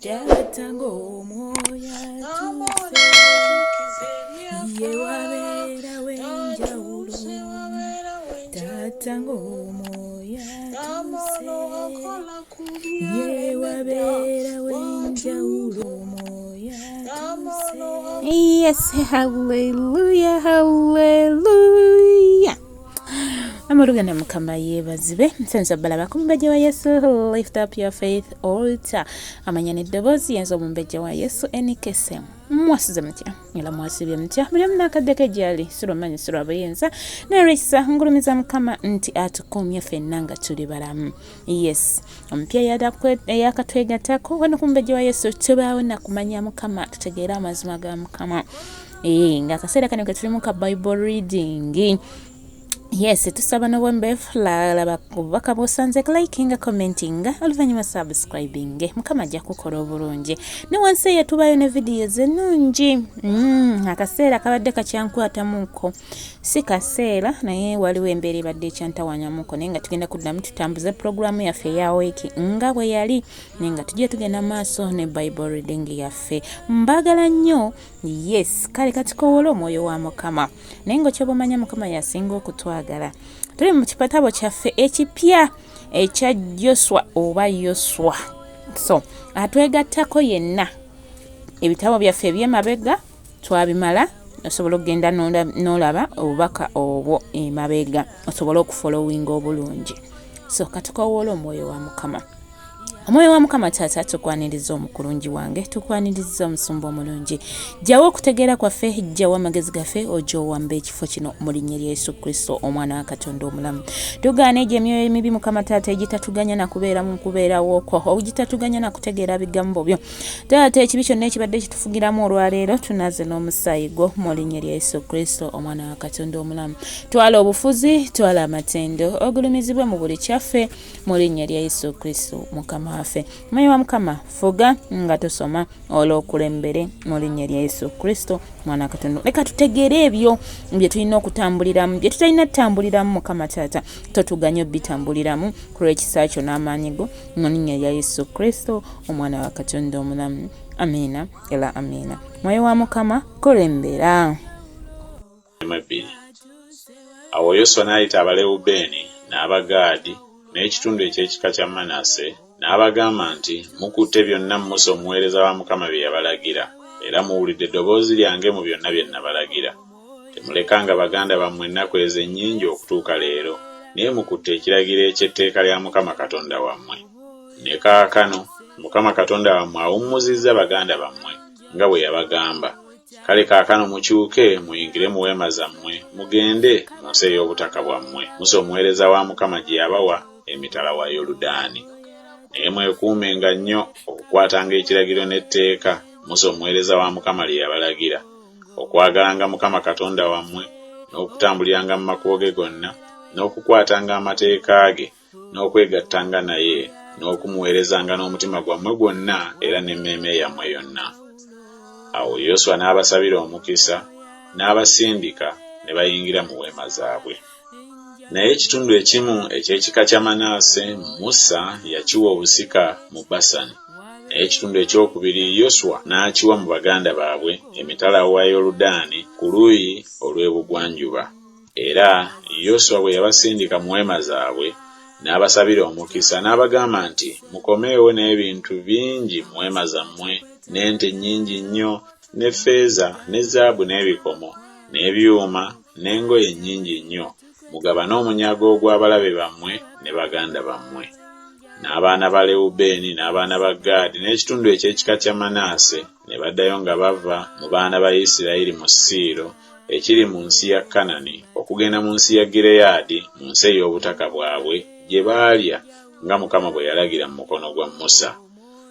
Taata ng'omwoyo atuuse, ye wabeerawo enjawulo. Taata ng'omwoyo atuuse, ye wabeerawo enjawulo. Omwoyo atuuse. Yes, hallelujah, hallelujah. Amoluganda Mukama yeebazibwe. Nsanyusa balaba ku Mumbejja wa Yesu, Lift Up Your Faith Altar. Amanya n'eddoboozi yenze Omumbejja wa Yesu Enikese. Mwasuze mutya era mwasibye mutya? Buli omu n'akaddeko egyali sirwamanyi sirwa buyinza naye ngulumiza Mukama nti atukuumye ffenna nga tuli balamu. Yes, omupya eyakatwegattako wano ku Mumbejja wa Yesu, tubaawo nakumanya Mukama, tutegeere amazima ga Mukama. Nga akaseera kano ke tulimu ka Bible reading. Yes, tusaba n'obwembeefu, laba obubaka bw'osanze, likinga, commentinga, oluvannyuma subscribing. Mukama ajja kukola obulungi. Ne wansi eyo tubayo ne videos ennungi. Akaseera kabadde kakyankwatamuko, si kaseera, naye waliwo embeera ebadde ekyantawanyamuko, naye nga tugenda kuddamu tutambuze puroguramu yaffe eya wiiki nga bwe yali, naye nga tujja tugenda maaso ne Bible reading yaffe. Mbagala nnyo. Yes, kale katukowole omwoyo wa Mukama, naye nga okyoba omanya Mukama yasinga okutwagala. Tuli mu kipatabo kyaffe ekipya ekya Joswa oba Yoswa. So atwegattako yenna, ebitabo byaffe ebyemabega twabimala, osobola okugenda n'olaba obubaka obwo emabega osobole okufolowinga obulungi. So katukowoola omwoyo wa Mukama. Omwoyo wa Mukama Taata, tukwaniriza omukulungi wange, tukwaniriza omusumba omulungi. Jjawo okutegeera kwaffe, jjawo amagezi gaffe, ojja owamba ekifo kino mu linnya lya Yesu Kristo, omwana wa Katonda omulamu. Tugaana egyo emyoyo emibi, Mukama Taata, egitatuganya nakubeera mu kubeerawo kwo, ogitatuganya nakutegeera bigambo byo. Taata, ekibi kyonna ekibadde kitufugiramu olwaleero tunaze n'omusaayi gwo mu linnya lya Yesu Kristo, omwana wa Katonda omulamu. Twala obufuzi, twala amatendo, ogulumizibwe mu buli kyaffe mu linnya lya Yesu Kristo Mukama waffe. Mwoyo wa Mukama, fuga nga tusoma, olwokulembere mu linnya lya Yesu Kristo mwana wa Katonda. Leka tutegeere ebyo bye tulina okutambuliramu, bye tutalina tutambuliramu. Mukama Taata, totuganye obitambuliramu ku lw'ekisa kyo n'amaanyi go, mu linnya lya Yesu Kristo omwana wa Katonda omulamu. Amiina era amiina. Mwoyo wa Mukama, kulembera. Awo Yoswa n'ayita Abalewubeeni n'Abagaadi n'ekitundu eky'ekika kya Manase, n'abagamba nti, Mukutte byonna Musa omuweereza wa Mukama bye yabalagira, era muwulidde eddoboozi lyange mu byonna bye nabalagira. Temulekanga baganda bammwe ennaku ezo ennyingi okutuuka leero, naye mukutte ekiragiro eky'etteeka lya Mukama Katonda wammwe. Ne kaakano Mukama Katonda wammwe awummuzizza baganda bammwe, nga bwe yabagamba. Kale kaakano mukyuke muyingire mu weema zammwe, mugende mu nsi ey'obutaka bwammwe, Musa omuweereza wa Mukama gye yabawa emitala wa Yoludaani. Naye mwekuumenga nnyo okukwatanga ekiragiro n'etteeka Musa omuweereza wa Mukama lye yabalagira, okwagalanga Mukama Katonda wammwe, n'okutambuliranga mu makubo ge gonna, n'okukwatanga amateeka ge, n'okwegattanga naye, n'okumuweerezanga n'omutima gwammwe gwonna era n'emmeeme yammwe yonna. Awo Yoswa n'abasabira omukisa, n'abasindika ne bayingira mu weema zaabwe. Naye ekitundu ekimu eky'ekika kya Manaase Musa yakiwa obusika mu Basani, naye ekitundu ekyokubiri Yoswa n'akiwa mu baganda baabwe emitala wa Yoludaani ku luuyi olw'ebugwanjuba. Era Yoswa bwe yabasindika mu weema zaabwe, n'abasabira omukisa, n'abagamba nti, Mukomeewo n'ebintu bingi mu weema zammwe, n'ente nnyingi nnyo, ne ffeeza, ne zaabu n'ebikomo, n'ebyuma, n'engoye nnyingi nnyo, mugabane omunyago ogw'abalabe bammwe ne baganda bammwe. N'abaana ba Lewubeeni n'abaana ba Gaadi n'ekitundu eky'ekika kya Manaase ne baddayo nga bava mu baana ba Isirayiri mu Siiro, ekiri mu nsi ya Kanani, okugenda mu nsi ya Gireyaadi, mu nsi ey'obutaka bwabwe, gye baalya, nga Mukama bwe yalagira mu mukono gwa Musa.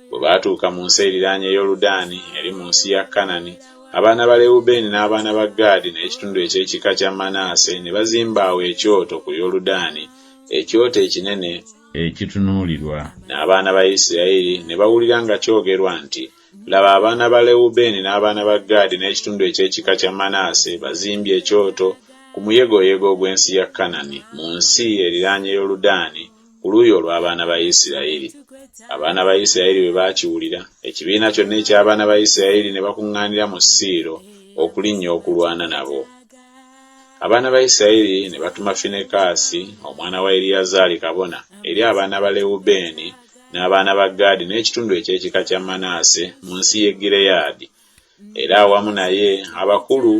Bwe baatuuka mu nsi eriraanye Yoludaani, eri mu nsi ya Kanani, abaana ba Lewubeeni n'abaana ba Gaadi n'ekitundu eky'ekika kya Manaase ne bazimba awo ekyoto ku Yoludaani, ekyoto ekinene ekitunuulirwa. N'abaana ba Isirayiri ne bawulira nga kyogerwa nti, Laba, abaana ba Lewubeeni n'abaana ba Gaadi n'ekitundu eky'ekika kya Manaase bazimbye ekyoto ku muyegoyego ogw'ensi ya Kanani, mu nsi eriraanye Yoludaani, ku luuyi olw'abaana ba Isirayiri. Abaana ba Isirayiri bwe baakiwulira, ekibiina kyonna eky'abaana ba Isirayiri ne bakuŋŋaanira mu Siiro okulinnya okulwana nabo. Abaana ba Isirayiri ne batuma Finekaasi omwana wa Eriyazaali kabona eri abaana ba Lewubeeni n'abaana ba Gaadi n'ekitundu eky'ekika kya Manase mu nsi y'e Gireyaadi, era awamu naye abakulu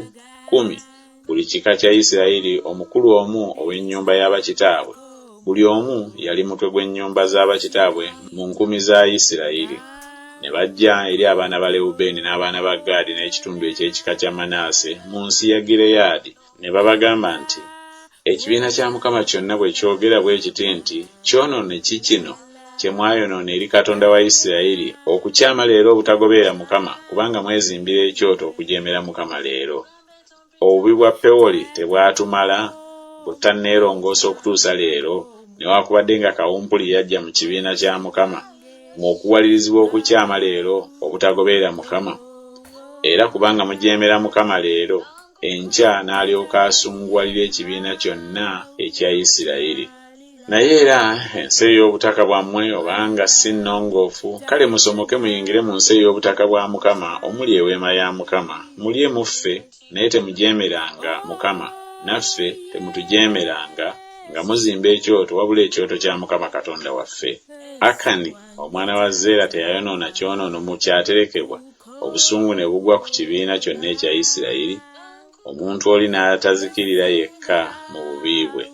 kkumi, buli kika kya Isirayiri omukulu omu ow'ennyumba ya bakitaabwe, buli omu yali mutwe gw'ennyumba za bakitaabwe mu nkumi za Isirayiri. Ne bajja eri abaana ba Lewubeeni n'abaana ba Gaadi n'ekitundu eky'ekika kya Manase mu nsi ya Gireyaadi, ne babagamba nti, Ekibiina kya Mukama kyonna bwe kyogera bwe kiti nti, Kyonoone ki kino kye mwayonoona eri Katonda wa Isirayiri, okukyama leero obutagoberera Mukama, kubanga mwezimbira ekyoto okujeemera Mukama leero? Obubi bwa Pewoli tebwatumala, bwe tutanneerongoosa okutuusa leero, newakubadde nga kawumpuli yajja mu kibiina kya Mukama, mmwe okuwalirizibwa okukyama leero obutagoberera Mukama? Era kubanga mujeemera Mukama leero, enkya n'alyoka asunguwalira ekibiina kyonna ekya Isirayiri. Naye era ensi ey'obutaka bwammwe obanga si nnongoofu, kale musomoke muyingire mu nsi ey'obutaka bwa Mukama omuli eweema ya Mukama, mulye mu ffe, naye temujeemeranga Mukama, naffe temutujeemeranga nga muzimba ekyoto wabula ekyoto kya Mukama Katonda waffe. Akani omwana wa Zeera teyayonoona kyonoono mu kyaterekebwa, obusungu ne bugwa ku kibiina kyonna ekya Isirayiri? Omuntu oli n'atazikirira yekka mu bubi bwe.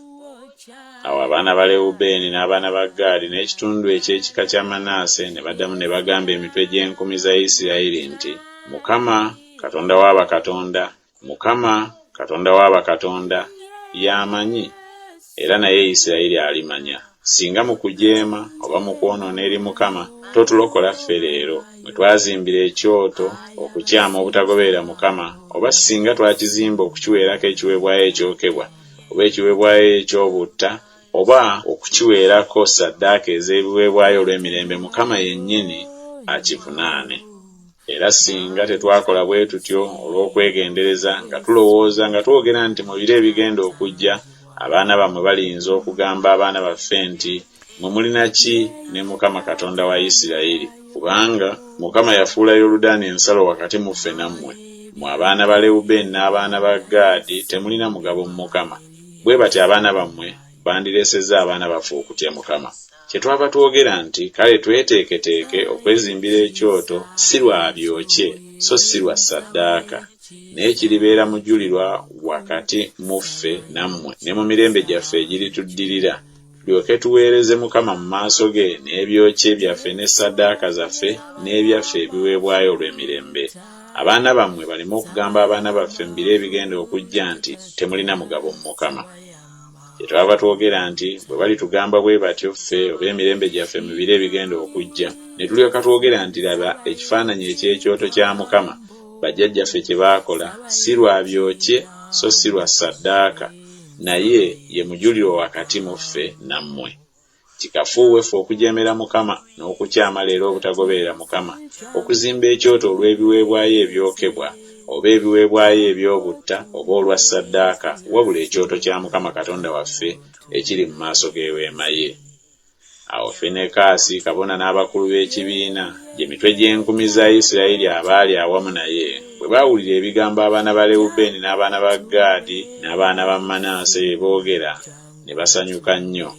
Awo abaana ba Lewubeeni n'abaana ba Gaadi n'ekitundu eky'ekika kya Manase ne baddamu ne bagamba emitwe gy'enkumi za Isirayiri nti, Mukama, Katonda wa bakatonda, Mukama, Katonda wa bakatonda, y'amanyi, era naye Isirayiri alimanya, singa mu kujeema oba mu kwonoona eri Mukama totulokola ffe leero, mwe twazimbira ekyoto okukyama obutagoberera Mukama, oba singa twakizimba okukiweerako ekiweebwayo ekyokebwa, oba ekiweebwayo eky'obutta, oba okukiweerako ssaddaaka ez'ebiweebwayo olw'emirembe, Mukama yennyini akivunaane. Era singa tetwakola bwe tutyo olw'okwegendereza, nga tulowooza nga twogera nti mu biro ebigenda okujja abaana bammwe baliyinza okugamba abaana baffe nti, Mmwe mulina ki ne Mukama Katonda wa Isirayiri? Kubanga Mukama yafuula Yoludaani ensalo wakati mu ffe nammwe. Mmwe abaana ba Lewubeeni n'abaana ba Gaadi temulina mugabo mu Mukama. Bwe batyo abaana bammwe bandireesezza abaana baffe okutya Mukama. Kyetwava twogera nti, Kale tweteeketeeke okwezimbira ekyoto, si lwa byokye, so si lwa ssaddaaka, naye kiribeera mujulirwa wakati mu ffe nammwe ne mu mirembe gyaffe egirituddirira, tulyoke tuweereze Mukama mu maaso ge n'ebyokye byaffe ne ssaddaaka zaffe n'ebyaffe ebiweebwayo olw'emirembe. Abaana bammwe baleme okugamba abaana baffe mu biro ebigenda okujja nti, Temulina mugabo mu Mukama. Kyetwava twogera nti, Bwe balitugamba bwe batyo ffe oba emirembe gyaffe mu biro ebigenda okujja, ne tulyoka twogera nti, Laba ekifaananyi eky'ekyoto kya Mukama, bajjajjaffe kye baakola, si lwa byokye so si lwa ssaddaaka, naye ye mujulirwa wakati mu ffe nammwe. Kikafuuwe ffe okujeemera Mukama n'okukyama leero obutagoberera Mukama, okuzimba ekyoto olw'ebiweebwayo ebyokebwa, oba ebiweebwayo eby'obutta, oba olwa ssaddaaka, wabula ekyoto kya Mukama Katonda waffe ekiri mu maaso g'eweema ye. Awo Finekaasi kabona n'abakulu b'ekibiina, gye mitwe gy'enkumi za Isirayiri abaali awamu naye, bwe baawulira ebigambo abaana ba Lewubeeni n'abaana ba Gaadi n'abaana ba Manase bye boogera, ne basanyuka nnyo.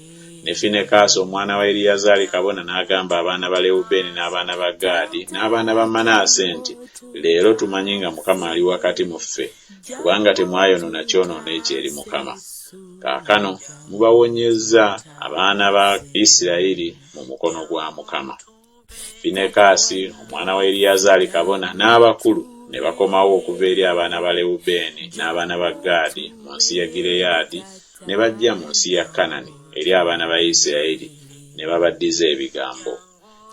Ne Finekaasi omwana wa Eriyazaali kabona n'agamba abaana ba Lewubeeni n'abaana ba Gaadi n'abaana ba Manase nti, Leero tumanyi nga Mukama ali wakati mu ffe, kubanga temwayonoona kyonoono ekyo eri Mukama. Kaakano mubawonyezza abaana ba Isirayiri mu mukono gwa Mukama. Finekaasi omwana wa Eriyazaali kabona n'abakulu ne bakomawo okuva eri abaana ba Lewubeeni n'abaana ba Gaadi mu nsi ya Gireyaadi ne bajja mu nsi ya Kanani eri abaana ba Isirayiri ne babaddiza ebigambo.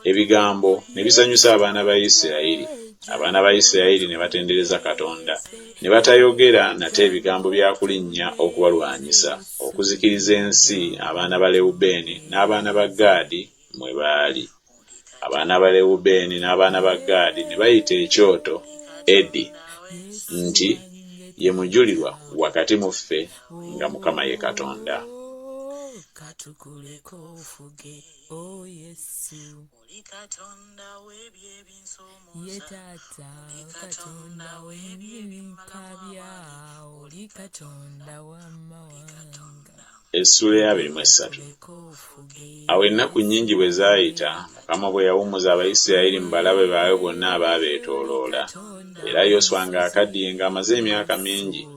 Ebigambo ne bisanyusa abaana ba Isirayiri. Abaana ba Isirayiri ne batendereza Katonda, ne batayogera nate ebigambo bya kulinnya okubalwanyisa, okuzikiriza ensi abaana ba Lewubeeni n'abaana ba Gaadi mwe baali. Abaana ba Lewubeeni n'abaana ba Gaadi ne bayita ekyoto Edi nti, Ye mujulirwa wakati mu ffe nga Mukama ye Katonda. Katukuleke ofuge, oh Yesu. Ye taata Katonda w'ebyo ebinkabya, oli Katonda w'amawanga. Essuula ey'abiri mu essatu. Awo ennaku nnyingi bwe zaayita, Mukama bwe yawummuza Abayisirayiri mu balabe baabwe bonna abaabeetooloola, era Yoswa ng'akaddiye ng'amaze emyaka mingi,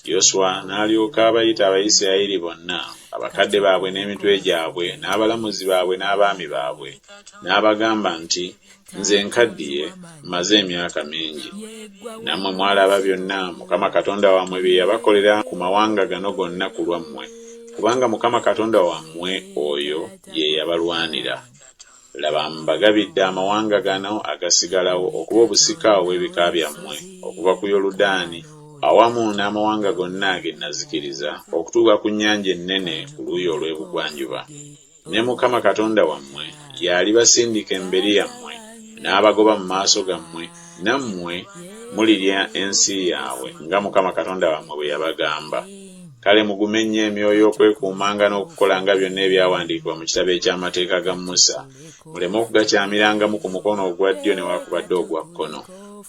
Yoswa n'alyoka abayita Abayisirayiri bonna, abakadde baabwe n'emitwe gyabwe, n'abalamuzi baabwe n'abaami baabwe, n'abagamba nti, Nze nkaddiye, mmaze emyaka mingi. Nammwe mwalaba byonna Mukama Katonda wammwe bye yabakolera ku mawanga gano gonna ku lwammwe, kubanga Mukama Katonda wammwe oyo ye yabalwanira. Laba, mbagabidde amawanga gano agasigalawo okuba obusika obw'ebika byammwe okuva ku Yoludaani awamu n'amawanga gonna ge nnazikiriza, okutuuka ku nnyanja ennene ku luuyi olw'ebugwanjuba. Ne Mukama Katonda wammwe y'alibasindika emberi yammwe, n'abagoba mu maaso gammwe, nammwe mulirya ensi yaabwe, nga Mukama Katonda wammwe bwe yabagamba. Kale mugume nnyo emyoyo okwekuumanga n'okukolanga byonna ebyawandiikibwa mu kitabo eky'amateeka ga Musa, muleme okugakyamirangamu ku mukono ogwa ddyo newakubadde ogwa kkono.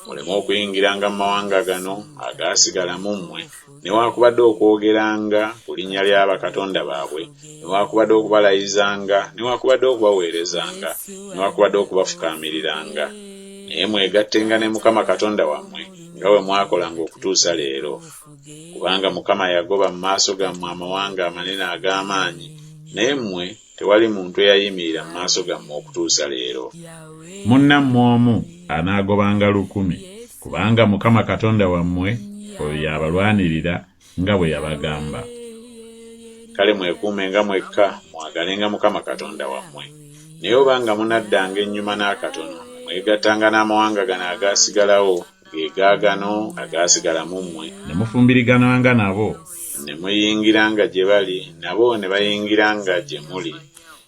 Muleme okuyingiranga mu mawanga gano agaasigala mu mmwe, newakubadde okwogeranga ku linnya lya bakatonda baabwe, newakubadde okubalayizanga, newakubadde okubaweerezanga, newakubadde okubafukaamiriranga. Naye mwegattenga ne Mukama Katonda wammwe, nga bwe mwakolanga okutuusa leero. Kubanga Mukama yagoba mu maaso gammwe amawanga amanene ag'amaanyi, naye mmwe tewali muntu eyayimirira mu maaso gammwe okutuusa leero. Munnammwe omu anaagobanga lukumi, kubanga Mukama Katonda wammwe oyo y'abalwanirira nga bwe yabagamba. Kale mwekuumenga mwekka, mwagalenga Mukama Katonda wammwe. Naye obanga munaddanga ennyuma n'akatono, ne mwegattanga n'amawanga gano agaasigalawo, ge gaagano agaasigala mu mmwe. Ne mufumbirigananga nabo. Ne muyingiranga gye bali, nabo ne bayingiranga gye muli,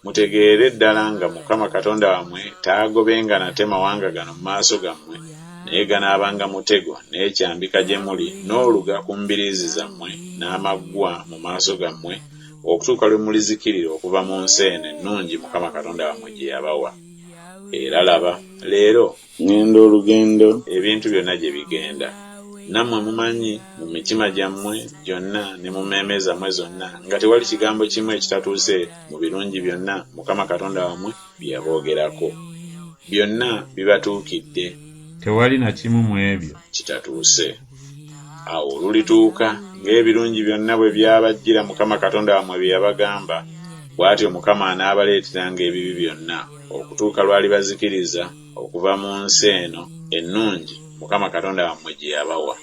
mutegeerere ddala nga Mukama Katonda wammwe taagobenga nate mawanga gano mu maaso gammwe, naye ganaabanga mutego n'ekyambika gye muli n'oluga ku mbiriizi zammwe n'amaggwa mu maaso gammwe, okutuuka lwe mulizikirira okuva mu nsi eno ennungi Mukama Katonda wammwe gye yabawa. Era laba, leero. Ŋŋenda olugendo ebintu byonna gye bigenda. Nammwe mumanyi mu mitima gyammwe gyonna ne mu mmeeme zammwe zonna nga tewali kigambo kimu ekitatuuse mu birungi byonna Mukama Katonda wammwe bye yaboogerako. Byonna bibatuukidde. Tewali na kimu mu ebyo. Kitatuuse. Awo olulituuka, ng'ebirungi byonna bwe byabajjira Mukama Katonda wammwe bye yabagamba, bw'atyo Mukama anaabaleeteranga ebibi byonna, okutuuka lw'alibazikiriza okuva mu nsi eno ennungi Mukama Katonda wammwe gye yabawa.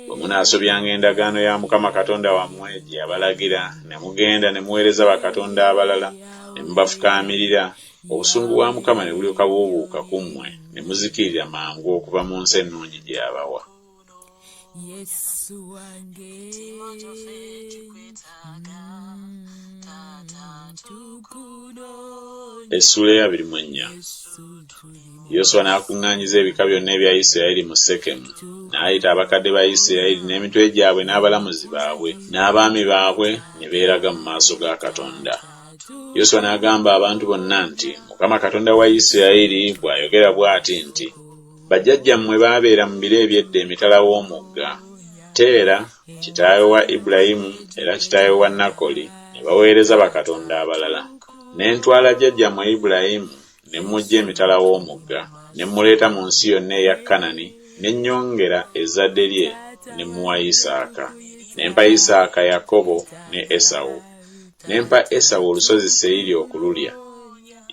Bwe munaasobyanga endagaano ya Mukama Katonda wammwe gye yabalagira, ne mugenda ne muweereza bakatonda abalala, ne mubafukaamirira, obusungu bwa Mukama ne bulyoka bubuubuuka ku mmwe, ne muzikirira mangu okuva mu nsi ennungi gye yabawa. Yesu wange Essuula ey'abiri mu ennya. Yoswa n'akuŋŋaanyiza ebika byonna ebya Isirayiri mu Sekemu, n'ayita abakadde ba Isirayiri n'emitwe gyabwe n'abalamuzi baabwe n'abaami baabwe ne beeraga mu maaso ga Katonda. Yoswa n'agamba abantu bonna nti, Mukama Katonda wa Isirayiri bw'ayogera bw'ati nti, Bajjajjammwe baabeera mu biro eby'edda emitala w'omugga. Teera, kitaawe wa Ibulayimu era kitaawe wa Nakoli, ne baweereza bakatonda abalala. Ne ntwala jjajjammwe Ibulayimu ne mmuggya emitala w'omugga, ne mmuleeta mu nsi yonna eya Kanani, ne nnyongera ezzadde lye ne mmuwa Isaaka. Ne mpa Isaaka Yakobo ne Esawu. Ne mpa Esawu olusozi Seyiri okululya.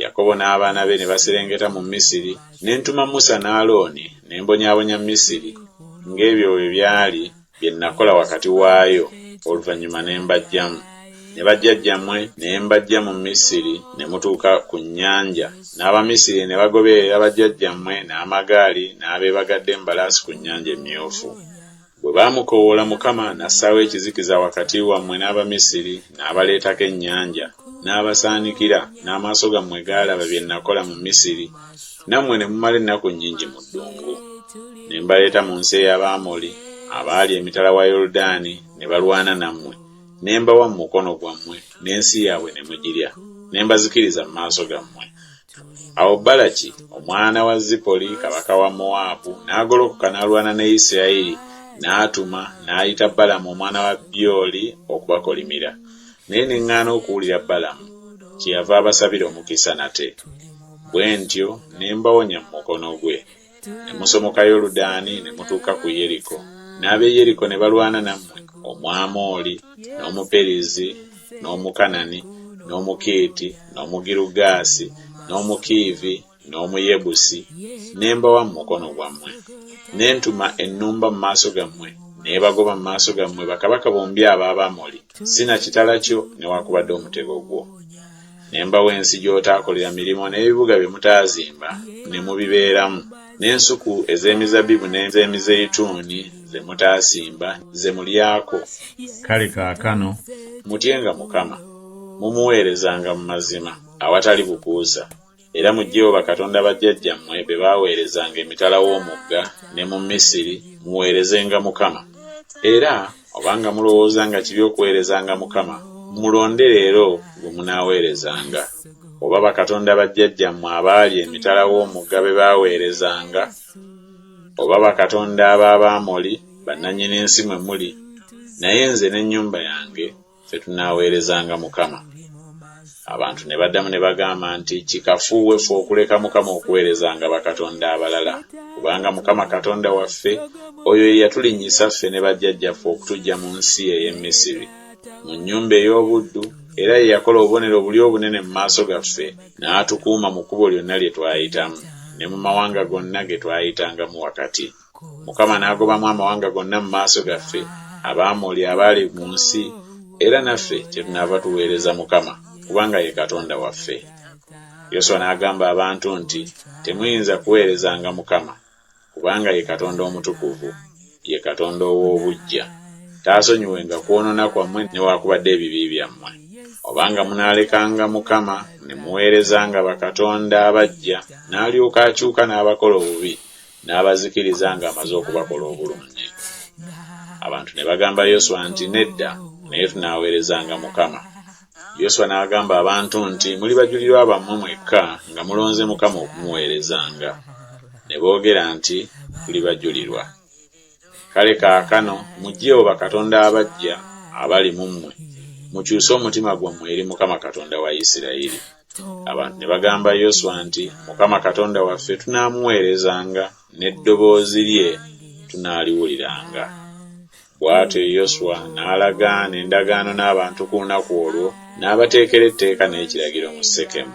Yakobo n'abaana be ne baserengeta mu Misiri, ne ntuma Musa ne Alooni, ne mbonyaabonya Misiri, ng'ebyo bwe byali bye nakola wakati waayo, oluvannyuma ne mbaggyamu. Ne bajjajjammwe ne mbaggya mu Misiri ne mutuuka ku nnyanja, n'Abamisiri ne bagoberera bajjajjammwe n'amagaali n'abeebagadde embalaasi ku Nnyanja Emmyufu. Bwe baamukoowoola Mukama n'assaawo ekizikiza wakati wammwe n'Abamisiri, n'abaleetako ennyanja, n'abasaanikira, n'amaaso gammwe gaalaba bye nakola mu Misiri, nammwe ne mumala ennaku nnyingi mu ddungu. Ne mbaleeta mu nsi ey'Abaamoli, abaali emitala wa Yoludaani, ne balwana nammwe. Ne mbawa mu mukono gwammwe, n'ensi yaabwe ne mugirya, ne mbazikiriza mu maaso gammwe. Awo Balaki omwana wa Zipoli kabaka wa Mowaabu n'agolokoka n'alwana ne Isirayiri, n'atuma n'ayita Balamu omwana wa Byoli okubakolimira. Naye ne ŋŋaana okuwulira Balamu, kyeyava abasabira omukisa nate. Bwe ntyo ne mbawonya mu mukono gwe. Ne musomoka Yoludaani ne mutuuka ku Yeriko. N'ab'e Yeriko ne balwana nammwe, Omwamoli, n'Omuperizi, n'Omukanani, n'Omukiiti, n'Omugirugaasi, n'Omukiivi, n'Omuyebusi, ne mbawa mu mukono gwammwe. Ne ntuma ennumba mu maaso gammwe, n'ebagoba mu maaso gammwe bakabaka bombi ab'Abamoli, si na kitala kyo newakubadde omutego gwo. Ne mbawa ensi gy'otaakolera mirimu n'ebibuga bye mutaazimba ne mubibeeramu, n'ensuku ez'emizabbibu n'ez'emizeyituuni ze mutaasimba, ze mulyako. Kale kaakano. Mutyenga Mukama, mumuweerezanga mu mazima, awatali bukuusa, era muggyeewo bakatonda bajjajjammwe be baaweerezanga emitala w'omugga ne mu Misiri, muweerezenga Mukama. Era obanga mulowooza nga kibi okuweerezanga Mukama, mulonde leero gwe munaaweerezanga, oba bakatonda bajjajjammwe abaali emitala w'omugga be baaweerezanga, oba bakatonda ab'Abamoli bannannyini nsi mwe muli, naye nze n'ennyumba yange ffe tunaaweerezanga Mukama. Abantu ne baddamu ne bagamba nti, Kikafuuwe ffe okuleka Mukama okuweerezanga bakatonda abalala, kubanga Mukama Katonda waffe, oyo ye yatulinnyisa ffe ne bajjajjaffe okutuggya mu nsi ey'e Misiri, mu nnyumba ey'obuddu, era ye yakola obubonero buli obunene mu maaso gaffe, n'atukuuma mu kkubo lyonna lye twayitamu, ne mu mawanga gonna ge twayitangamu wakati. Mukama n'agobamu amawanga gonna mu maaso gaffe, Abamoli abaali mu nsi, era naffe kyetunaava tuweereza Mukama, kubanga ye Katonda waffe. Yoswa n'agamba abantu nti, Temuyinza kuweerezanga Mukama, kubanga ye Katonda omutukuvu, ye Katonda ow'obuggya. Taasonyiwenga kwonoona kwammwe newakubadde ebibi byammwe. Obanga munaalekanga Mukama ne muweerezanga bakatonda abaggya, n'alyoka akyuka n'abakola obubi, n'abazikiriza ng'amaze okubakola obulungi. Abantu ne bagamba Yoswa nti, Nedda, naye tunaaweerezanga Mukama. Yoswa n'agamba abantu nti, Muli bajulirwa bammwe mwekka nga mulonze Mukama okumuweerezanga. Ne boogera nti, Tuli bajulirwa. Kale kaakano muggyeewo bakatonda abaggya abali mu mmwe, mukyuse omutima gwammwe eri Mukama Katonda wa Isirayiri. Abantu ne bagamba Yoswa nti, Mukama Katonda waffe tunaamuweerezanga, n'eddoboozi lye tunaaliwuliranga. Bw'atyo Yoswa n'alagaana endagaano n'abantu ku lunaku olwo, n'abateekera etteeka n'ekiragiro mu Sekemu.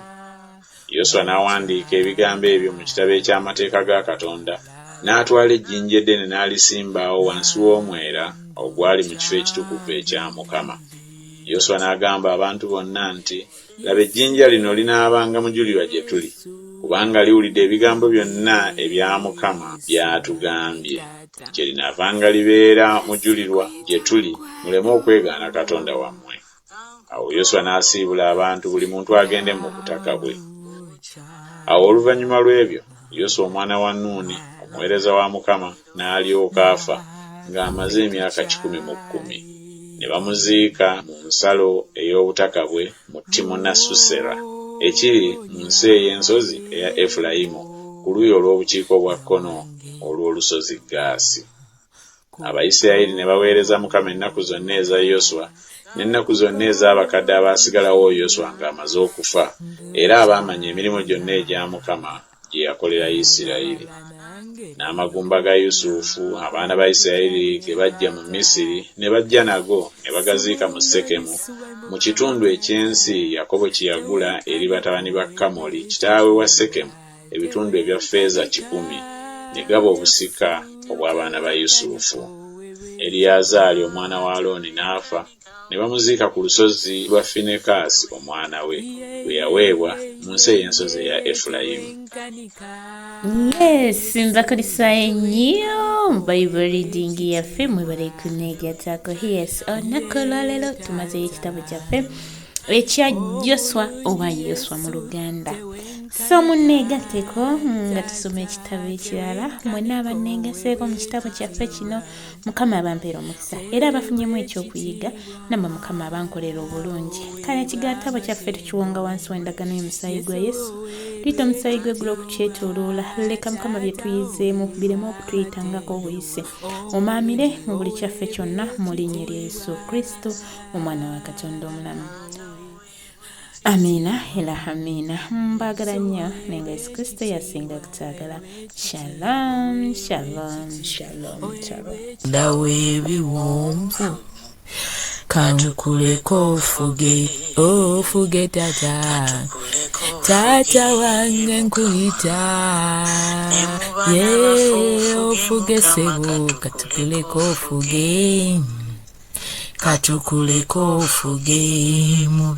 Yoswa n'awandiika ebigambo ebyo mu kitabo eky'amateeka ga Katonda, n'atwala ejjinja eddene n'alisimba awo wansi w'omwera ogwali mu kifo ekitukuvu ekya Mukama. Yoswa n'agamba abantu bonna nti, Laba ejjinja lino linaabanga mujulirwa gye tuli, kubanga liwulidde ebigambo byonna ebya Mukama by'atugambye. Kyerinaavanga libeera mujulirwa gye tuli, muleme okwegaana Katonda wammwe. Awo Yoswa n'asiibula abantu, buli muntu agende mu butaka bwe. Awo oluvannyuma lw'ebyo, Yoswa omwana wa Nuuni, omuweereza wa Mukama, n'alyoka afa ng'amaze emyaka 110. Ne bamuziika mu nsalo ey'obutaka bwe mu Timunasusera, ekiri mu nsi ey'ensozi eya Efulayimu ku luuyi olw'obukiika obwa kkono olw'olusozi Gaasi. Abayisirayiri ne baweereza Mukama ennaku zonna eza Yoswa n'ennaku zonna ez'abakadde abaasigalawo Yoswa ng'amaze okufa, era abaamanya emirimu gyonna egya Mukama gye yakolera Isirayiri. N'amagumba ga Yusufu abaana ba Isirayiri ge baggya mu Misiri ne bajja nago ne bagaziika mu Sekemu mu kitundu eky'ensi Yakobo kye yagula eri batabani ba Kamoli kitaawe wa Sekemu ebitundu ebya ffeeza kikumi, ne gaba obusika obw'abaana ba Yusufu. Eriyazaali omwana wa Alooni n'afa, ne bamuziika ku lusozi lwa Finekaasi omwana we, lwe yaweebwa mu nsi ey'ensozi eya Efulayimu. Yes, nzakulisayo nnyo mu Bible reading yaffe mwebale kuneegattako. Yes, olunaku olwaleero tumazeyo ekitabo kyaffe ekya Joswa oba Yoswa mu Luganda. So munneegatteko nga tusoma ekitabo ekirala. Mwenna abanneegaseeko mu kitabo kyaffe kino, Mukama abampeera omukisa era abafunyemu ekyokuyiga, nammwe Mukama abankolera obulungi. Kale ekigatabo kyaffe tukiwonga wansi w'endagano y'omusaayi gwa Yesu. Tuyita omusaayi gw'eggulu okukyetooloola. Leka Mukama bye tuyizeemu bireme okutuyitangako obuyise. Omaamire mu buli kyaffe kyonna mu linnya erya Yesu Kristo, Omwana wa Katonda omulamu. Amiina era amiina. Mbaagala nnyo naye nga Yesu Kristo yasinga kutwagala. Shalom, shalom, shalom, shalom. Ndawo ebiwonvu kankuleko ofuge ofuge tata tata wange nkuyita ye ofuge sebo katukuleko ofuge katukuleko ofuge mu